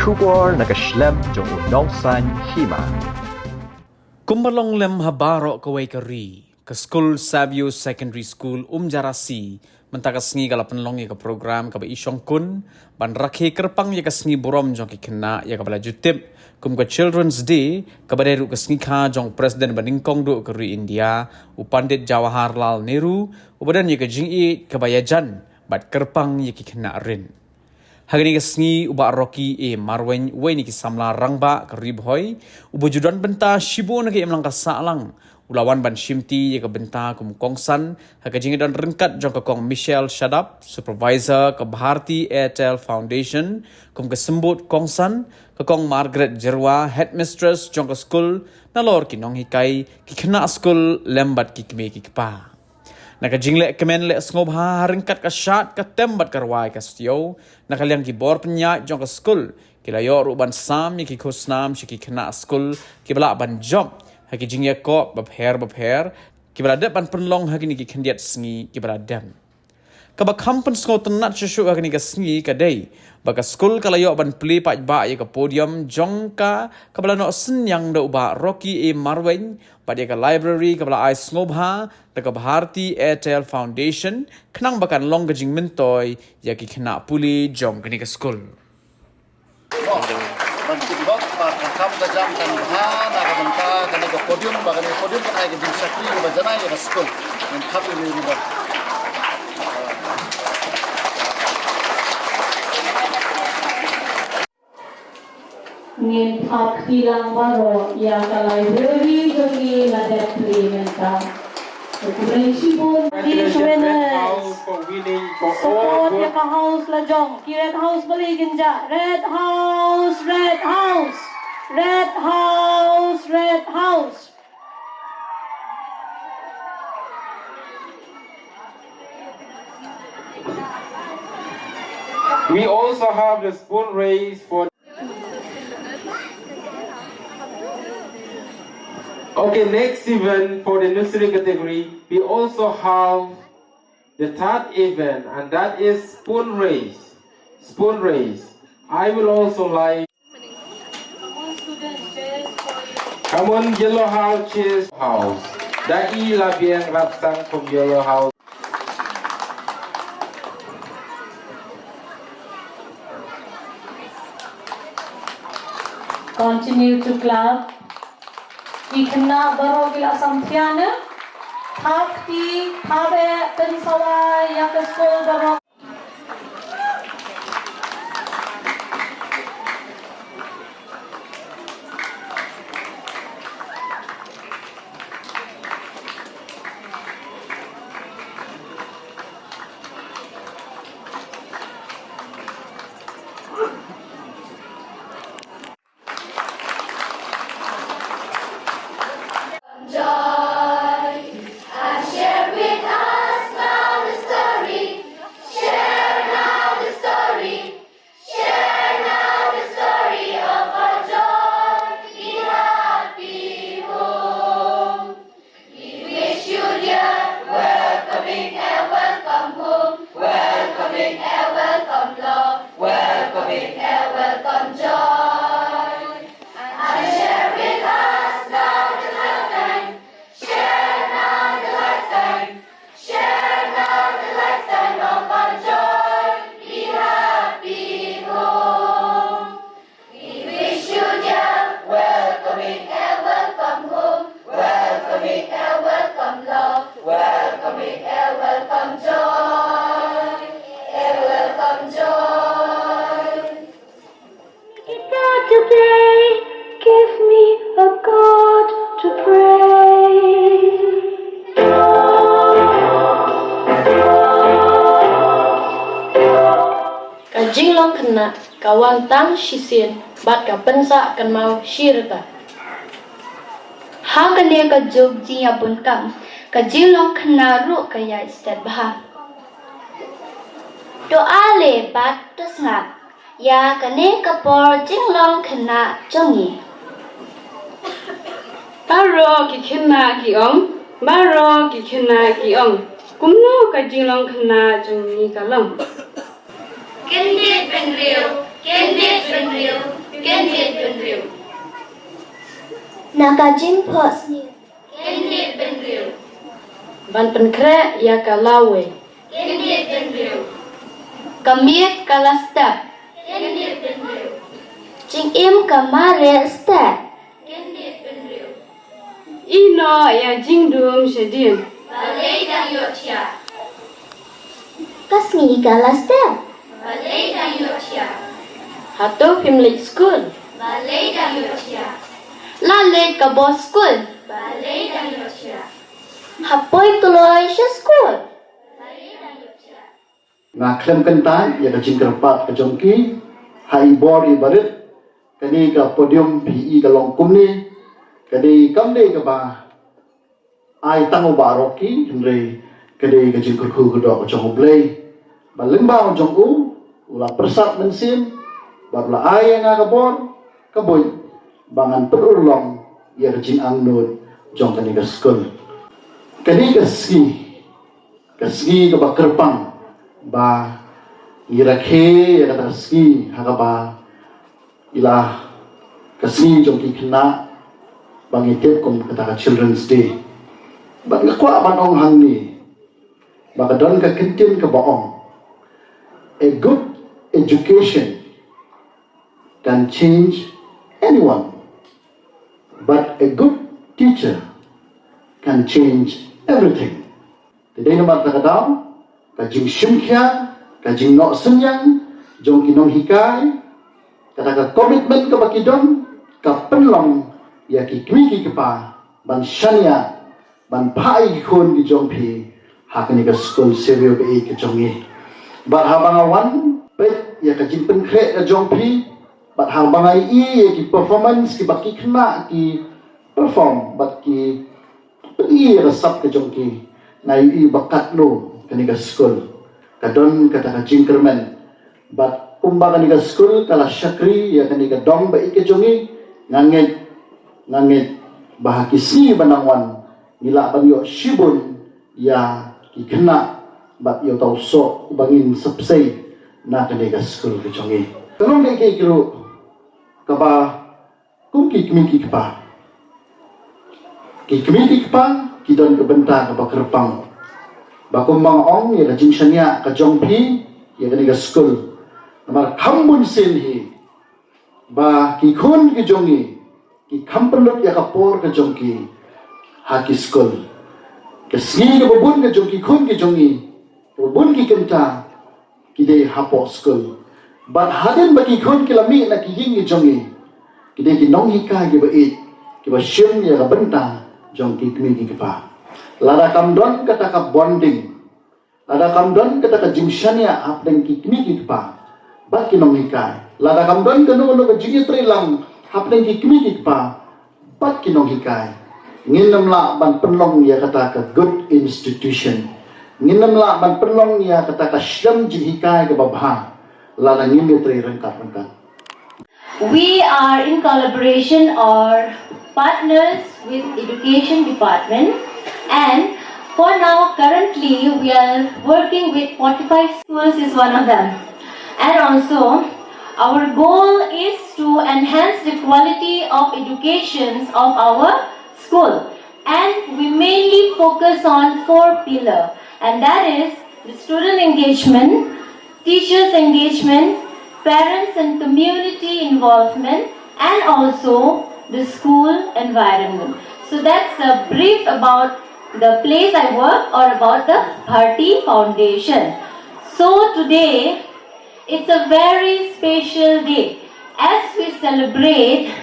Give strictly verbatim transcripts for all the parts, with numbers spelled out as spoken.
Khubor na ka shlem jong u nongsan hima. Kumba long lem ha baroh kawei ka ri, ka skul Savio Secondary School Umjarasi mynta ka sngi ka la pynlong ïa ka program kaba i shongkun ban rakhe kyrpang ïa ka sngi burom jong ki khynnah ïa kaba la ju tip kum ka Children's Day, kaba dei ruh ka sngi kha jong President ba nyngkong duh ka ri India, u Pandit Jawaharlal Nehru, uba don ïa ka jingïeit kaba ïajan bad kyrpang ïa ki khynnah rit. Ha kane ka sngi u Bah Rocky A Marwein, uwei na ki samla rangbah ka Ri Bhoi, uba ju don bynta shibun ha ka imlang ka sahlang, u la wan ban shimti ïa ka bynta kum u kongsan ha ka jingdon ryngkat jong ka Kong Michelle Shadap, Supervisor ka Bharti Airtel Foundation, kum ka symbud kongsan, ka Kong Margaret Jyrwa, Headmistress jong ka skul, nalor ki nonghikai, ki khynnah skul lem bad ki kmie ki kpa. Na ka jingleh kmen leh sngewbha ha ryngkat ka shad ka tem bad ka rwai ka stiew, na ka liang ki bor pynïaid jong ka skul ki la ïoh ruh ban sam ïa ki khusnam sha ki khynnah skul kiba lah ban jop ha ki jingïakop bapher bapher kiba la dep ban pynlong ha kine ki khyndiat sngi kiba la dep. Kaba kham pynsngewtynnat shuh shuh ha kane ka sngi ka dei ba ka skul ka la ïoh ban plie paidbah ïa ka podium jong ka, kaba la noh synñiang da u Bah Rocky A Marwein, bad ïa ka library kaba la ai sngewbha da ka Bharti Airtel Foundation, khnang ba kan long ka jingmyntoi ïa ki khynnah pule jong kane ka skul. Ban kit bok ba ka kam ka jam kan bha na ka bynta kane ka podium, ba kane ka podium kan ai ka jingshakri kaba janai ïa ka skul. Ngan khap ïa ka podium. Ngin phah kti lang baroh ïa ka library jong ngi la dep plie mynta. Khublei shibun. Congratulations, Red House, for winning for all. Support ïa ka house la jong. Ki Red House balei kin jah? Red House, Red House. Red House, Red House. We also have the spoon race for. Okay, next event for the nursery category, we also have the third event, and that is spoon race. Spoon race. I will also like. Come on, Yellow House, cheers. House. Da i la biang Rapsang from Yellow House. Continue to clap. Ki khynnah baroh ki la samthiah ne? Thap kti, thap eh, pynsawa ïa ka skul baroh. Joy, and share with us now the story. Share now the story. Share now the story of our joy. Be happy home. We wish you dear welcoming and welcome home, welcoming and welcome love, welcoming and welcome joy. And share with us now the glad time, share now the glad time, share now the glad time of our joy. Be happy home. We wish you dear welcoming and welcome home, welcoming and welcome love, welcoming and welcome joy, and welcome joy. Guitar to play, give me a chord to play. Ka jinglong khynnah ka wan tang shisien bad ka pynsah kynmaw shi rta. Ha kane ka juk jingïabunkam, ka jinglong khynnah ruh ka ïaid stet bha. To ale bad to sngap ïa kane ka por jinglong khynnah jong ngi. Baroh ki khynnah ki ong, baroh ki khynnah ki ong, kumno ka jinglong khynnah jong ngi ka long? Kyndit bynriew, kyndit bynriew, Na ka jingphohsniew. Ban pynkhreh ïa ka lawei. Ka miet ka la step. Jingim ka mareh step. Ïehnoh ïa jingdum shadien. Ka sngi ka la step. Hato phim leit skul? La leit ka bor skul. Hapoi kloi sha skul. Nga khlem kyntait ïa ka jingkyrpad ka jong ki ha i bor i barit. Kane ka podium phi i ka long kumne. Ka dei kam dei kaba ai tang u baroki, hynrei ka dei ka jingkyrkhu ka dok ka jong U Blei. Ba lyngba u jong u, u la pyrsad mynsiem, bad u la ai ïa nga ka bor, ka buit, ba ngan pynurlong ïa ka jingangnud jong kane ka skul. Kane ka sngi, ka sngi kaba kyrpang, ba ngi rakhe ïa kata ka sngi, ha kaba i la ka sngi jong ki khynnah ba ngi tip kum kata ka Children's Day. Bad nga kwah ban ong hangne ba ka don ka kyntien kaba ong, a good education can change anyone, but a good teacher can change everything. Te dei namar kata ka daw, ka jingshim khia, ka jingnoh synñiang jong ki nonghikai, kata ka commitment kaba ki don, ka pynlong ïa ki kmie ki kpa ban shaniah, ban phah ïa ki khun ki jong phi ha kane ka skul Xavier ba ïeit ka jong ngi. Bad haba nga wan peit ïa ka jingpynkhreh ka jong phi, bad haba nga ïohi ïa ki performance kiba ki khynnah ki perform, bad ki pynïaid ïa ka sap ka jong ki, nga ïohi ba katno kane ka skul ka don kata ka jingkyrmen. Bad kumba kane ka skul ka la shakri ïa kane ka dong ba ïeit ka jong ngi, nga ngeit, nga ngeit ba ha ki sngi ba nang wan ngi lah ban ïoh shibun ïa ki khynnah bad ïa uta u soh uba ngin sa pynshai na kane ka skul ka jong ngi. Ka long kaei kaei ruh kaba kum ki kmie ki kpa. Ki kmie ki kpa ki don ka bynta kaba kyrpang. Ba kumba nga ong ïa ka jingshaniah ka jong phi ïa kane ka skul. Namar kham bun sien hi ba ki khun ki jong ngi ki kham pynlut ïa ka por ka jong ki ha ki skul. Ka sngi kaba bun ka jong ki khun ki jong ngi, kaba bun ki kynta, ki dei hapoh skul. Bad hadien ba ki khun ki la mih na ki ïing ki jong ngi, ki dei ki nonghikai kiba ïeit, kiba shim ïa ka bynta jong ki kmie ki kpa. Lada kam don kata ka bonding, lada kam don kata ka jingshaniah hapdeng ki kmie ki kpa bad ki nonghikai, lada kam don kano kano ka jingïatreilang hapdeng ki kmie ki kpa bad ki nonghikai, ngin ym lah ban pynlong ïa kata ka good institution. Ngin ym lah ban pynlong ïa kata ka shlem jinghikai kaba bha lada ngim ïatrei ryngkat ryngkat. We are in collaboration or partners with education department, and for now currently we are working with forty-five schools is one of them, and also our goal is to enhance the quality of educations of our school, and we mainly focus on four pillar, and that is the student engagement, teachers engagement, parents and community involvement, and also the school environment. So that's a brief about the place I work or about the Bharti Foundation. So today it's a very special day as we celebrate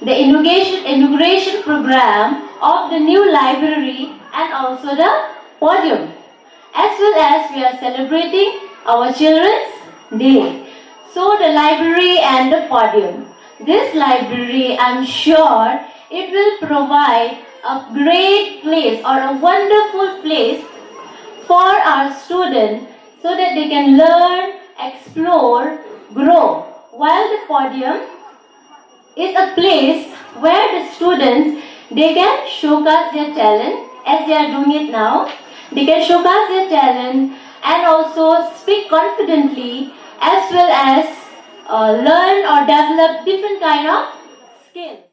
the inauguration, inauguration program of the new library and also the podium, as well as we are celebrating our Children's Day. So the library and the podium. This library, I'm sure it will provide a great place or a wonderful place for our students so that they can learn, explore, grow. While the podium is a place where the students, they can showcase their talent as they are doing it now. They can showcase their talent and also speak confidently as well as uh, learn or develop different kind of skills.